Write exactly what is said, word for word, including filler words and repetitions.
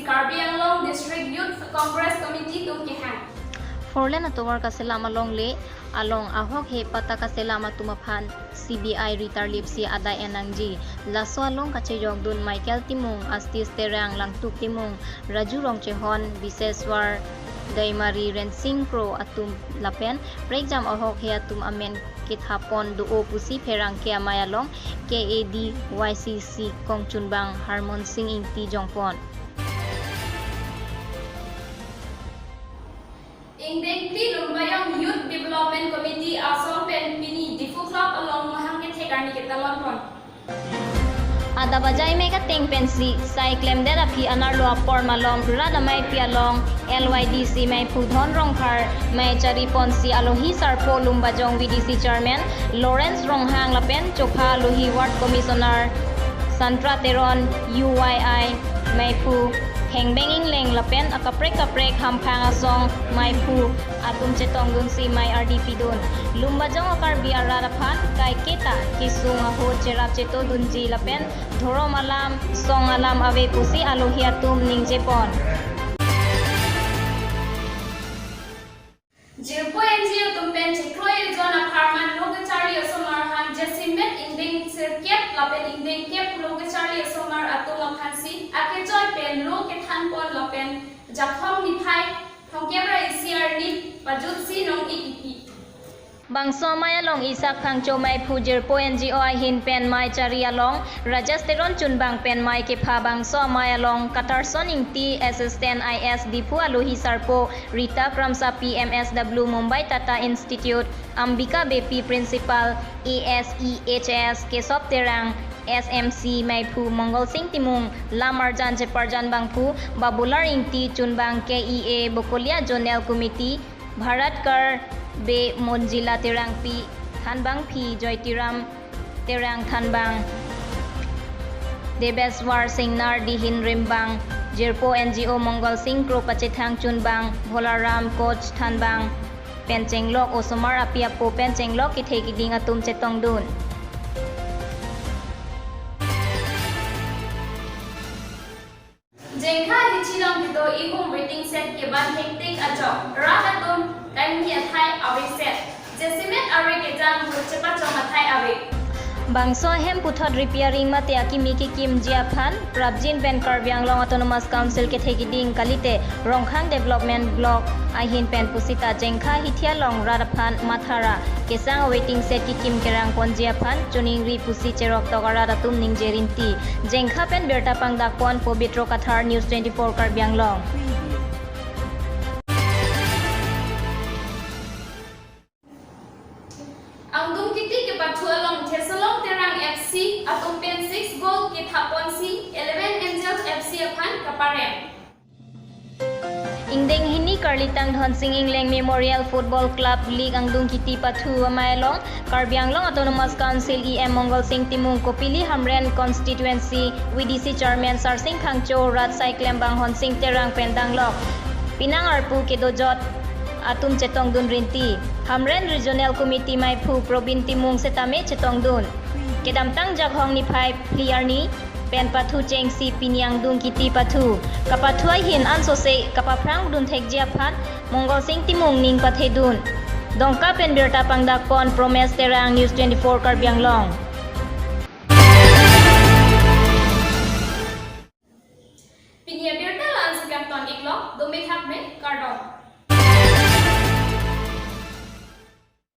Karbi Anglong District Youth Congress Committee atum kehang. Four lane atovar kaselam alongle along ahok he patta kaselam atum aphan C B I ritarlip si adai en nangji. Laso along kachejokdun Michael Timung, Astis Terang, Langtuk Timung, Raju Rongchehon, Biseswar Daimari, Rensing Kro atum lapen prekjam ahok he atum amen kethapon do-o pusi pherangke amei along K A D Y C C kongchunbang Harmon Singh Ingti jongpon. Ingdeng phli Lumbajong Youth Development Committee asong pen pini Diphu Club along mahang kethek arni ketalonpon. Adap ajaimik ateng pensi sai klemdet aphi anerlo apor malom rat ameipi along L Y D C meiphu Dhon Rongphar mei chariponsi alohi sarpo Lumbajong V D C Chairman Lawrence Ronghang lapen chopha alohi Ward Commissioner Sandra Teron, U Y I meiphu Hengbeng Ingleng lapen akaprek kaprek hamphang asong meiphu atum chetongdunsi mei ardi pidun. Lumbajong a-Karbi arat aphan kaiketa kesung ahut cherap chetodunji lapen dhorom alam, song alam ave pusi alohi atum ningjepon. Jirpo N G O atum pen chekroi ejon apharman lo kacharli osomar aphan jasemet ingdeng sirkep lapen ingdeng kep lo kacharli osomar atum aphansi akechoi pen lo kethanpon lapen Jakhong niphai thomkep ra isi arni pajutsi nong-ik kipi. Bangso amei along Isak Phangcho meiphu Jirpo N G O ahin pen mei chari along Rajesh Teron chunbang pen mei kepha bangso amei along Katarson Ingti Assistant I S Diphu alohi sarpo Rita Kramsa P M S W Mumbai Tata Institute, Ambika Beypi Principal A S E H S, Kesop Terang S M C meiphu, Mongol Singh Timung lam arjan cheparjan bangphu, Babular Ingti chunbang K E A Bokolia Zonal Committee, Bharat Kar Bey Monjila Terangpi thanbangpi, Joytiram Terang thanbang, Debeswar Singnar Dihin rimbang, Jirpo N G O Mongol Singh Kro pachethang chunbang, Bholaram Koch thanbang pen chenglok osomar api apo pen chenglok kethe kiding atum chetongdun. Jengkha hithi along kedo ihum waiting shed keban hektik ajok rat atum kaini athai ave set. Jasemet are kejang ahut chepachong athai ave. Bangso ahem puthot repairing mate akimi kekimji aphan prapjin pen Karbi Anglong Autonomous Council kethe kiding kalite Rongkhang Development Block ahin pen pusita Jengkha hithi along rat aphan mathara kesang waiting shed kekim kerangponji aphan choningri pusi cheroktok arat atum ningje rinti. Jengkha pen birta pangdakpon Pobitro Kathar, News twenty-four Karbi Anglong. Angdung kiti kepathu along Thesalong Terang F C atum pen six goal kethaponsi Eleven Angels F C aphan kaparem. Ingdeng hini Karlitang Dhonsing Ingleng Memorial Football Club League angdung kiti pathu amei along Karbi Anglong Autonomous Council E M Mongol Singh Timung, Kopili Hamren Constituency V D C Chairman Sarsing Phangcho, rat sai klembang Honsing Terang pen danglok penang arpu kedojot atum chetongdun rinti. Hamren Regional Committee meiphu Probin Timung setame chetongdun. Kedamtang Jakhong niphai phli arni pen pathu chengsi pini angdung kiti pathu. Kapathu ahin ansose kapaphrang dunthekji aphan Mongol Singh Timung ning pathedun. Dongka pen birta pangdakpon Promes Terang, News twenty-four Karbi Anglong. Pini abirta la-ansi kangton-iklo, dome thakme, kardom.